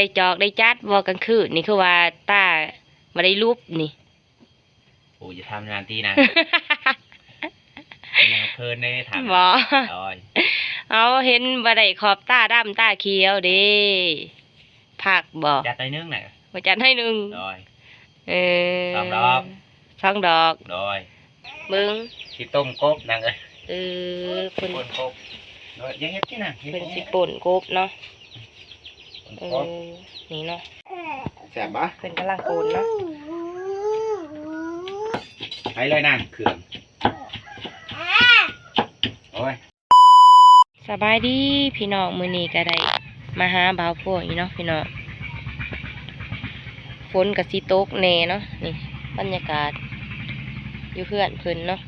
ໄດ້ຈອກໄດ້ຈັດບໍ່ກາງຄືນນີ້ ຄືວ່າຕາບໍ່ໄດ້ຫຼຸບນີ້? ໂອ້ ຢ່າຖາມນານຕິນາງ ຍັງເຂີນເດ້ຖາມ ບໍ່ ໂດຍ ເອົາ ເຫັນບໍ່ໄດ້ຂອບຕາດຳຕາຂຽວເດ້ ພັກບໍ່? ຈັດໜ້ອຍໜຶ່ງນະ ບໍ່ຈັດໜ້ອຍໜຶ່ງ ໂດຍ ເອີ ສອງດອກ ສອງດອກ ໂດຍ ເບິ່ງ ຊິຕົ້ມກົບນາງເອີຍ ເອີ ເພິ່ນ ປົ່ນກົບ ໂດຍ ຢ່າເຮັດຕິນາງ ເພິ່ນຊິປົ່ນກົບເນາະ ເອີ ນີ້ເນາະ ແຊບບໍ່? ເພິ່ນກຳລັງປົ່ນເນາະ ໃສ່ເລີຍນາງ ເຄື່ອງ ໂອ້ຍ ສະບາຍດີພີ່ນ້ອງ ມື້ນີ້ກະໄດ້ມາຫາບ່າວພວງອີກເນາະພີ່ນ້ອງ ຝົນກະຊິຕົກແດ່ເນາະ ນີ້ບັນຍາກາດຢູ່ເຮືອນເພິ່ນເນາະ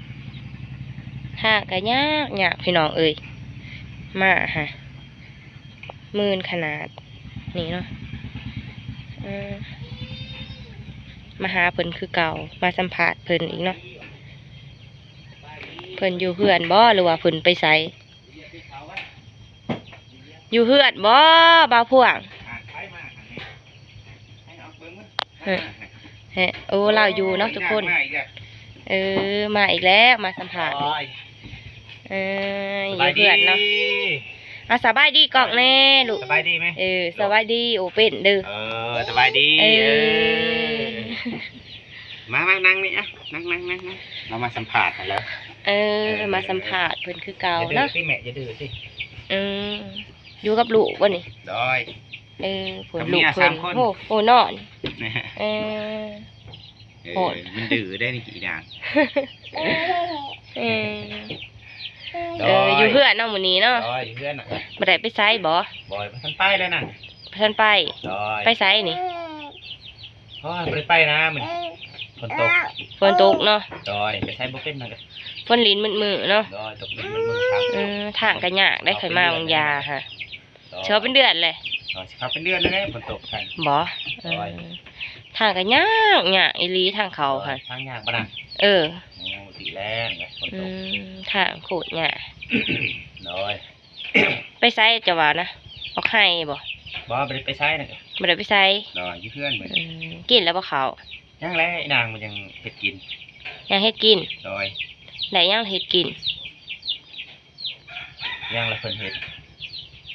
ທາງກະຍາກຍາກພີ່ນ້ອງເອີຍ ມາຫາ ມື່ນຂະໜາດນີ້ເນາະ ເອີ ມາຫາເພິ່ນຄືເກົ່າ ມາສຳພາດເພິ່ນອີກເນາະ ເພິ່ນຢູ່ເຮືອນບໍ່ ຫຼືວ່າເພິ່ນໄປໃສ? ຢູ່ເຮືອນບໍ່ ບ່າວພວງ? ເອີ ເອີ ໂອ້ ລາວຢູ່ເນາະທຸກຄົນ ເອີ ມາອີກແລ້ວ ມາສຳພາດ ໂອ້ຍ ເອີ ຢູ່ເຮືອນເນາະ ສະບາຍດີ ອ່າ ສະບາຍດີກ້ອງແດ່ລູກ ສະບາຍດີແມ່ ເອີ ສະບາຍດີ ໂອ້ ເປັນເດີ ເອີ ສະບາຍດີ ເອີ ເອີ ມາ ມານັ່ງນີ້ ອ່ະ ນັ່ງ ນັ່ງ ນັ່ງ ນັ່ງ ເຮົາມາສຳພາດຫັ້ນແຫຼະ ເອີ ເອີ ມາສຳພາດເພິ່ນຄືເກົ່າເນາະ ຢ່າດື້ຕິແມ່ ຢ່າດື້ຕິ ອືມ ຢູ່ກັບລູກບໍ່ນີ້? ໂດຍ ເອີ ເພິ່ນ ກັບເມຍ ລູກເພິ່ນ ສາມຄົນ ໂອ້ ໂອ້ ນອນ ເອີ ເອີ ໂຫດ ມັນດື້ໄດ໋ນີ້ ອີນາງ ເອີ ໂດຍ ເອີ ຢູ່ເຮືອນເນາະມື້ນີ້ເນາະ ໂດຍ ຢູ່ເຮືອນນະ ບໍ່ໄດ້ໄປໃສບໍ່? ບໍ່ ບໍ່ທັນໄປເລີຍນະ ບໍ່ທັນໄປ ໂດຍ ໄປໃສນີ້? ໂອ້ຍ ບໍ່ໄດ້ໄປນະມື້ນີ້ ຝົນຕົກ ຝົນຕົກເນາະ ໂດຍ ໄປໃສບໍ່ເປັນນະ ຝົນລິນມືດໆເນາະ ໂດຍ ຕົກລິນມືດໆ ເອີ ທາງກະຍາກໄດ໋ ຂ້ອຍມາບາງຢາຫະ ເອີ ຊິເຂົ້າເປັນເດືອນແຫຼະ ເອີ ຊິເຂົ້າເປັນເດືອນແລ້ວ ຝົນຕົກຫັ້ນ ບໍ່ ໂດຍ ເອີ ທາງກະຍາກຍາກອີ່ຫຼີ ທາງເຂົ້າຫັ້ນ ທາງຍາກບໍ່ນະ? ເອີ ໂອ້ ຕິແລ້ວຝົນຕົກ ອືມ ທາງໂຄດຍາກ ໂດຍ ໄປໃສເຈົ້າວ່ານະ ອອກໄຮ່ບໍ່? ບໍ່ ບໍ່ໄດ້ໄປໃສນະ ບໍ່ໄດ້ໄປໃສ ໂດຍ ຢູ່ເຮືອນ ອືມ ກິນແລ້ວບໍ່ເຂົ້າ? ຍັງແຫຼະ ອີນາງມັນຍັງເຮັດກິນ ຍັງເຮັດກິນ ໂດຍ ໄດ້ຫຍັງເຮັດກິນ? ຍັງລະເພິ່ນເຮັດ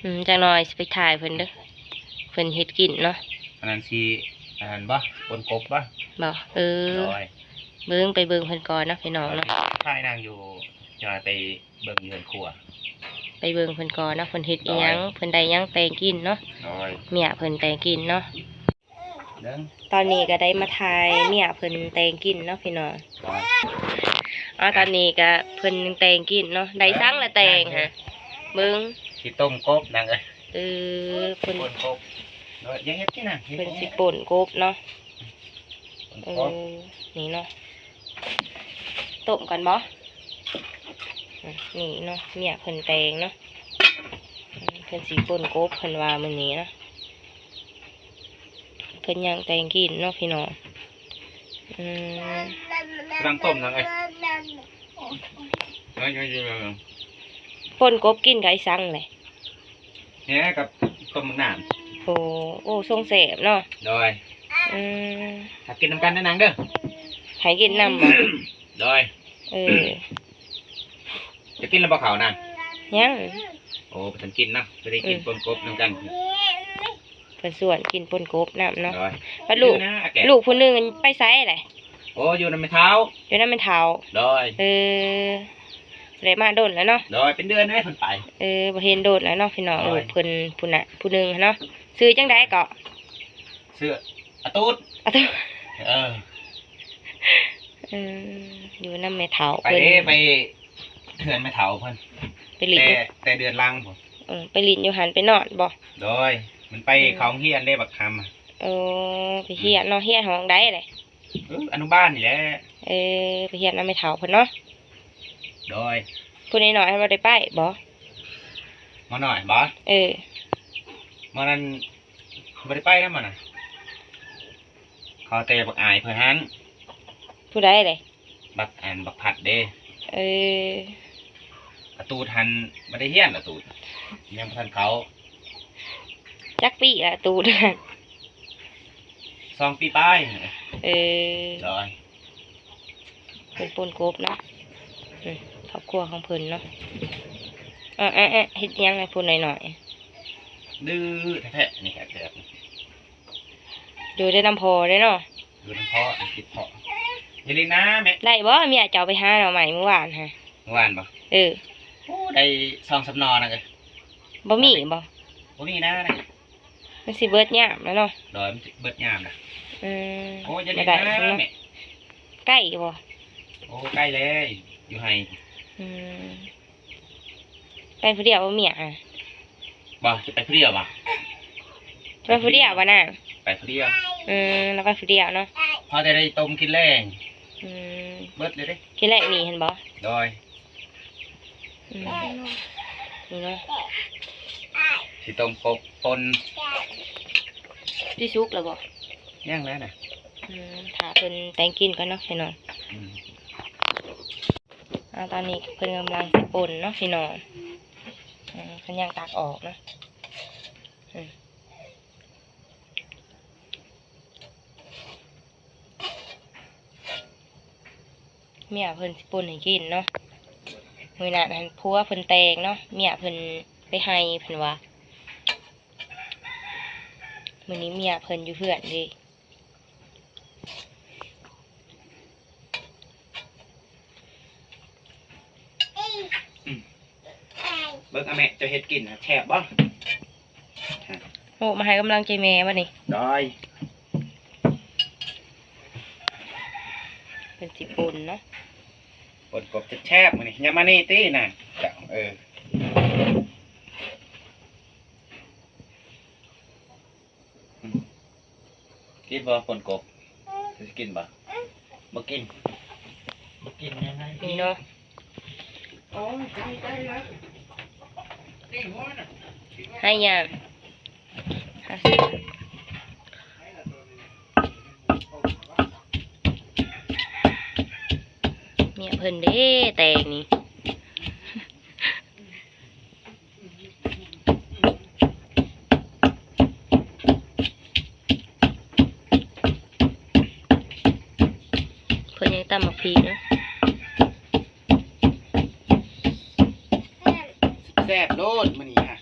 ອືມ ຈັກໜ່ອຍຊິໄປຖ່າຍເພິ່ນເດີ ເພິ່ນເຮັດກິນເນາະ ອັນນັ້ນຊິ ອັນນັ້ນບໍ່ ປົ່ນກົບບໍ່ ບໍ່ ເອີ ໂດຍ ເບິ່ງ ໄປເບິ່ງເພິ່ນກ່ອນເນາະພີ່ນ້ອງເນາະ ຖ່າຍນາງຢູ່ ຈະໄປເບິ່ງຢູ່ເຮືອນຄົວ ໄປເບິ່ງເພິ່ນກ່ອນເນາະ ເພິ່ນເຮັດອີ່ຫຍັງ ໂດຍ ເພິ່ນໄດ້ຫຍັງແຕ່ງກິນເນາະ ໂດຍ ເມຍເພິ່ນແຕ່ງກິນເນາະ ເບິ່ງ ຕອນນີ້ກະໄດ້ມາຖ່າຍເມຍເພິ່ນແຕ່ງກິນເນາະພີ່ນ້ອງ ໂດຍ ອາ ຕອນນີ້ກະເພິ່ນແຕ່ງກິນເນາະ ໄດ້ສັງລະແຕ່ງຫະ ເບິ່ງ ຊິຕົ້ມກົບນາງເອີຍ ເອີ ເພິ່ນ ປົ່ນກົບ ໂດຍ ຢ່າເຮັດຕິນາງ ເພິ່ນຊິປົ່ນກົບເນາະ ເອີ ນີ້ເນາະ ຕົ້ມກ່ອນບໍ່? ອືມ ນີ້ເນາະ ເມຍເພິ່ນແຕ່ງເນາະ ອືມ ເພິ່ນຊິປົ່ນກົບ ເພິ່ນວ່າມື້ນີ້ເນາະ ເພິ່ນຍ່າງແຕ່ງກິນເນາະພີ່ນ້ອງ ອືມ ກຳລັງຕົ້ມນາງເອີຍ ປົ່ນກົບກິນກັບອີ່ສັງແຫຼະ? ແຫ ກັບຕົ້ມໝາກໜາມ ໂອ້ ໂອ້ ຊົງແຊບເນາະ ໂດຍ ອືມ ຖ້າກິນນຳກັນເດີນາງເດີ ໃຫ້ກິນນຳບໍ່? ໂດຍ ເອີ ຈະກິນແລ້ວບໍ່ເຂົ້ານາງ? ຍັງ ໂອ້ ບໍ່ທັນກິນເນາະ ຈະໄດ້ກິນ ອືມ ປົ່ນກົບນຳກັນ ເພິ່ນຊວນກິນປົ່ນກົບນຳເນາະ ໂດຍ ບັດລູກ ລູກຜູ້ໜຶ່ງໄປໃສແຫຼະ? ໂອ້ ຢູ່ນຳແມ່ເຖົ້າ ຢູ່ນຳແມ່ເຖົ້າ ໂດຍ ເອີ ບໍ່ໄດ້ມາດົນແລ້ວເນາະ ໂດຍ ເປັນເດືອນແລ້ວເພິ່ນໄປ ເອີ ບໍ່ເຫັນດົນແລ້ວເນາະພີ່ນ້ອງ ໂດຍ ລູກເພິ່ນຜູ້ນະ ຜູ້ໜຶ່ງຫັ້ນເນາະ ຊື່ຈັ່ງໃດເກາະ? ຊື່ອາຕູດ ອາຕູດ ເອີ ເອີ ຢູ່ນຳແມ່ເຖົ້າ ໄປເດ້ ເພິ່ນ ໄປເຮືອນແມ່ເຖົ້າເພິ່ນ ໄປຫຼິ້ນ ແຕ່ ແຕ່ເດືອນຫຼັງພຸ້ນ ເອີ ໄປຫຼິ້ນຢູ່ຫັ້ນ ໄປນອນບໍ່? ໂດຍ ມັນໄປ ອືມ ເຂົ້າໂຮງຮຽນເດ້ ບັກຄຳ ໂອ້ ໄປຮຽນເນາະ ຮຽນຫ້ອງໃດແຫຼະ? ເອີ ອະນຸບານນີ້ແຫຼະ ເອີ ໄປຮຽນນຳແມ່ເຖົ້າເພິ່ນເນາະ ໂດຍ ຜູ້ນ້ອຍໆຫັ້ນບໍ່ໄດ້ໄປບໍ່? ໝໍນ້ອຍບໍ່? ເອີ ໝໍນັ້ນບໍ່ໄດ້ໄປນຳໝໍນະ ເຂົາແຕ່ບັກອາຍເພິ່ນຫັ້ນ ຜູ້ໃດເດ? ບັກ ອັນ ບັກພັດເດ້ ເອີ ອາຕູດຫັ້ນບໍ່ໄດ້ຮຽນ ອາຕູດຍັງບໍ່ທັນເຂົ້າ ຈັກປີລະອາຕູດ? ສອງປີປາຍ. ເອີ ໂດຍ ເພິ່ນປົ່ນກົບເນາະ. ອືມ ຄອບຄົວຂອງເພິ່ນເນາະ. ເອີໆໆ ເຮັດຫຍັງໃຫ້ຜູ້ນ້ອຍໆ? ດື້ແທ້ໆ ນີ້ແຮດໆ ຢູ່ແຕ່ນຳພໍ່ເດ້ເນາະ. ຢູ່ນຳພໍ່ ຕິດພໍ່. ຢ່າຫຼິ້ນນະແມ່. ໄດ້ບໍ່ ເມຍເຈົ້າໄປຫາໜໍ່ໄມ້ມື້ວານຫັ້ນ? ມື້ວານບໍ່? ເອີ ໂອ້ ໄດ້ສອງສາມໜໍ່ນະເອີຍ. ບໍ່ມີບໍ່? ບໍ່ມີນະ. ມັນຊິເບິດຍາມແລ້ວເນາະ. ໂດຍ ມັນຊິເບິດຍາມນະ. ອືມ ໂອ້ ຢ່າຫຼິ້ນນະແມ່. ໃກ້ບໍ່? ໂອ້ ໃກ້ແລ້ວ ຢູ່ໄຮ່. ອືມ ໄປຜູ້ດຽວບໍ່ເມຍ? ບໍ່ ຈະໄປຜູ້ດຽວບໍ່? ຈະໄປຜູ້ດຽວບໍ່ນາງ? ໄປຜູ້ດຽວ. ອືມ ລາວໄປຜູ້ດຽວເນາະ. ພໍແຕ່ໄດ້ຕົ້ມກິນແລງ. ອືມ ເບິດເລີຍເດ້. ກິນແລງນີ້ຫັ້ນບໍ່? ໂດຍ. ອືມ ນີ້ເນາະ ຊິຕົ້ມກົບປົ່ນ. ຊິສຸກແລ້ວບໍ່? ຍັງແຫຼະນະ. ອືມ ຖ້າເພິ່ນແຕ່ງກິນກ່ອນເນາະພີ່ນ້ອງ. ອືມ ອ່າ ຕອນນີ້ເພິ່ນກຳລັງຊິປົ່ນເນາະພີ່ນ້ອງ. ອືມ ເພິ່ນຍັງຕັກອອກເນາະ. ອືມ ເມຍເພິ່ນຊິປົ່ນໃຫ້ກິນເນາະ. ມື້ນັ້ນຫັ້ນຜົວເພິ່ນແຕ່ງເນາະ ເມຍເພິ່ນໄປໄຮ່ເພິ່ນວ່າ. ມື້ນີ້ເມຍເພິ່ນຢູ່ເຮືອນເດ້. ເບິ່ງອາແມ່ ເຈົ້າເຮັດກິນແຊບບໍ່? ໂອ້ ມາໃຫ້ກຳລັງໃຈແມ່ບັດນີ້. ໂດຍ ເພິ່ນຊິປົ່ນເນາະ. ປົ່ນກົບແຊບໆ ມື້ນີ້. ຢ່າມານີ້ຕິນະ. ເຈົ້າ ເອີ. ອືມ ກິນບໍ່ ປົ່ນກົບ? ຊິກິນບໍ່? ບໍ່ກິນ ບໍ່ກິນແນວໃດ ນີ້ເນາະ. ໂອ້ຍ ໃກ້ໆ ແລ້ວ ໃຫ້ຫຍັງ? ເມຍເພິ່ນເດ້ແຕ່ງນີ້. ເພິ່ນຍັງຕຳໝາກພິກເນາະ. ແຊບໂລດມື້ນີ້ຮະ.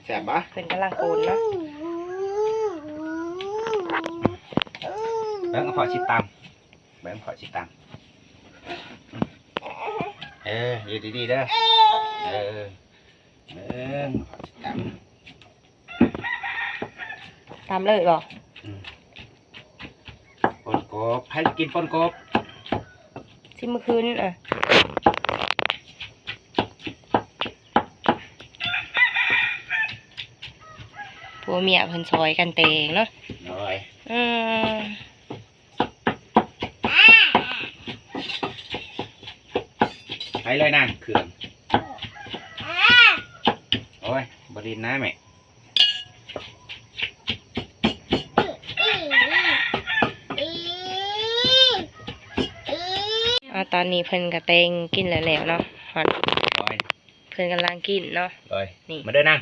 ແຊບບໍ່? ເພິ່ນກຳລັງໂກນເນາະ. ເບິ່ງ ຂໍຊິຕຳ ເບິ່ງ ຂໍຊິຕຳ. ເອີ ຢູ່ດີໆ ເດີ. ເອີ ເບິ່ງ ຂໍຊິຕຳ. ຕຳເລີຍບໍ່? ອືມ ປົ່ນກົບ ໃຜກິນປົ່ນກົບ? ຊິມມື້ຄືນ ອ່ະ ຜົວເມຍເພິ່ນຊ່ອຍກັນແຕ່ງເນາະ. ໂດຍ ອືມ. ໃສ່ເລີຍນາງ ເຄື່ອງ. ໂອ້ຍ ບໍ່ຫຼິ້ນນະແມ່. ອ່າ ຕອນນີ້ເພິ່ນກະແຕ່ງກິນແລ້ວໆ ເນາະ. ຮອດ ໂດຍ ເພິ່ນກຳລັງກິນເນາະ. ໂດຍ ນີ້ ມາເດີນາງ.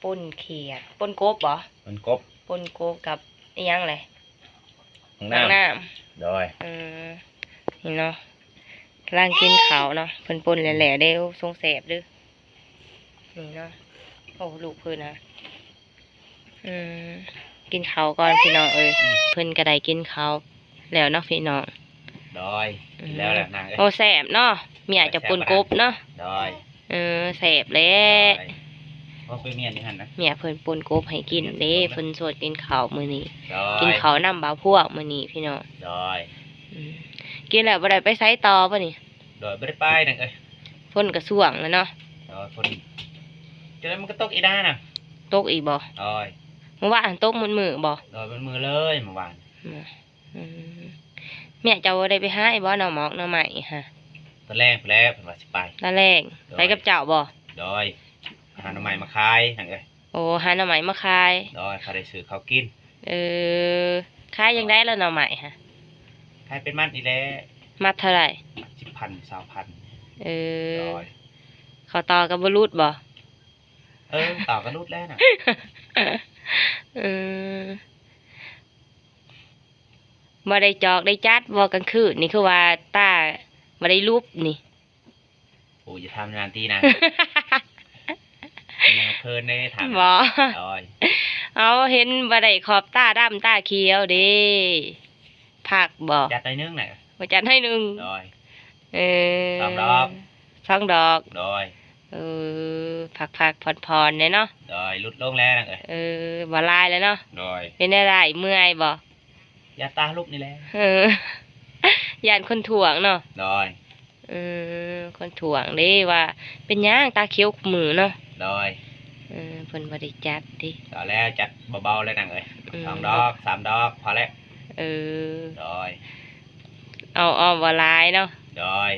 ປົ່ນຂຽດ ປົ່ນກົບບໍ່? ປົ່ນກົບ ປົ່ນກົບກັບອີ່ຫຍັງແຫຼະ? ໝາກນ້ຳ ໝາກນ້ຳ. ໂດຍ ເອີ ນີ້ເນາະ ກຳລັງກິນເຂົ້າເນາະ. ເພິ່ນປົ່ນແຫຼະໆ ເດ້. ໂອ້ ຊົງແຊບເດີ້ ນີ້ເນາະ. ໂອ້ ລູກເພິ່ນນະ. ອືມ ກິນເຂົ້າກ່ອນພີ່ນ້ອງເອີຍ. ອືມ ເພິ່ນກະໄດ້ກິນເຂົ້າ ແລ້ວເນາະພີ່ນ້ອງ. ໂດຍ ອືມ ກິນແລ້ວແຫຼະນາງເອີຍ. ໂອ້ ແຊບເນາະ ເມຍເຈົ້າປົ່ນກົບເນາະ. ໂດຍ ເອີ ແຊບແຫຼະ. ໂດຍ ເມຍເພິ່ນປົ່ນກົບໃຫ້ກິນເດ້. ໂດຍ ເພິ່ນຊວນກິນເຂົ້າມື້ນີ້. ໂດຍ ກິນເຂົ້ານຳບ່າວພວງມື້ນີ້ພີ່ນ້ອງ. ໂດຍ ອືມ ກິນແລ້ວບໍ່ໄດ້ໄປໃສຕໍ່ບໍ່ນີ້? ໂດຍ ບໍ່ໄດ້ໄປນາງເອີຍ. ຝົນກະຊ່ວງແລ້ວເນາະ. ໂດຍ ຝົນ ຈັ່ງໃດມັນກະຕົກອີກນະ. ຕົກອີກບໍ່? ໂດຍ ມື້ວານຕົກໝົດມື້ບໍ່? ໂດຍ ໝົດມື້ເລີຍມື້ວານ. ອືມ ເມຍເຈົ້າບໍ່ໄດ້ໄປຫາອີກບໍ່ ໜໍ່ໝອກໜໍ່ໄມ້ຫັ້ນ? ຕອນແລງພຸ້ນແຫຼະ ເພິ່ນວ່າຊິໄປ. ຕອນແລງ. ໂດຍ ໄປກັບເຈົ້າບໍ່? ໂດຍ ຫາໜໍ່ໄມ້ມາຂາຍນາງເອີຍ. ໂອ້ ຫາໜໍ່ໄມ້ມາຂາຍ. ໂດຍ ພໍໄດ້ຊື້ເຂົ້າກິນ. ເອີ ຂາຍຈັ່ງໃດລະໜໍ່ໄມ້ຫັ້ນ? ຂາຍເປັນມັດນີ້ແຫຼະ. ມັດເທົ່າໃດ? ສິບພັນ. ພັນ ຊາວພັນ. ເອີ ໂດຍ ເຂົ້າຕໍ່ກໍບໍ່ຫຼຸດບໍ່? ເອີ ຕໍ່ກໍຫຼຸດແລ້ວນະ. ເອີ ບໍ່ໄດ້ຈອກໄດ້ຈັດບໍ່ກາງຄືນນີ້ ຄືວ່າຕາບໍ່ໄດ້ຫຼຸບນີ້? ໂອ້ ຢ່າຖາມແນວນັ້ນຕິນະ. ຍັງເຂີນເດ້ຖາມ. ບໍ່ ໂດຍ ເອົາ ເຫັນບໍ່ໄດ້ຂອບຕາດຳຕາຂຽວເດ້. ພັກບໍ່? ຈັດໜ້ອຍໜຶ່ງນະ. ບໍ່ຈັດໜ້ອຍໜຶ່ງ. ໂດຍ ເອີ ສອງດອກ ສອງດອກ. ໂດຍ ເອີ ພັກໆຜ່ອນໆແດ່ເນາະ. ໂດຍ ຫຼຸດລົງແລ້ວນະເອີຍ. ເອີ ບໍ່ຫຼາຍແລ້ວເນາະ. ໂດຍ ເປັນແນວໃດ ເມື່ອຍບໍ່? ຢ້ານຕາຫຼຸບນີ້ແຫຼະ. ເອີ ຢ້ານຄົນທ້ວງເນາະ. ໂດຍ ເອີ ຄົນທ້ວງເດ້ວ່າເປັນຫຍັງຕາຂຽວຄຸມື້ເນາະ. ໂດຍ ເອີ ເພິ່ນບໍ່ໄດ້ຈັດຕິ. ກໍແລ້ວ ຈັດເບົາໆແລ້ວນາງເອີຍ. ອືມ ສອງດອກ ສາມດອກ ພໍແລ້ວ. ເອີ ໂດຍ ເອົາ ເອົາບໍ່ຫຼາຍເນາະ. ໂດຍ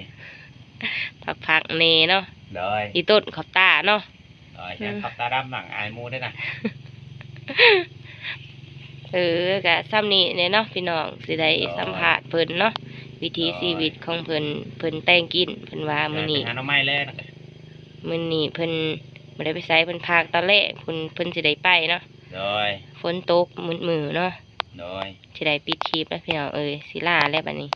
ພັກໆແດ່ເນາະ. ໂດຍ ອີຕົ້ນຂອບຕາເນາະ. ໂດຍ ອືມ ຂອບຕາດຳໝັງອາຍໝູ່ເດ້ນະ. ເອີ ກະຊ່ຳນີ້ແຫຼະເນາະພີ່ນ້ອງ ຊິໄດ້ ໂດຍ ສຳພາດເພິ່ນເນາະ ວິຖີ ໂດຍ ຊີວິດຂອງເພິ່ນ. ເພິ່ນແຕ່ງກິນ ເພິ່ນວ່າ ໂດຍ ມື້ນີ້ ໄປຫາໜໍ່ໄມ້ແລ້ວນະ. ມື້ນີ້ເພິ່ນບໍ່ໄດ້ໄປໃສ ເພິ່ນພາກຕອນແລກ ເພິ່ນ ເພິ່ນຊິໄດ້ໄປເນາະ. ໂດຍ ຝົນຕົກມືດມື້ເນາະ. ໂດຍ ຊິໄດ້ປິດຄລິບແລ້ວພີ່ນ້ອງເອີຍ ຊິລາແລ້ວບັດນີ້.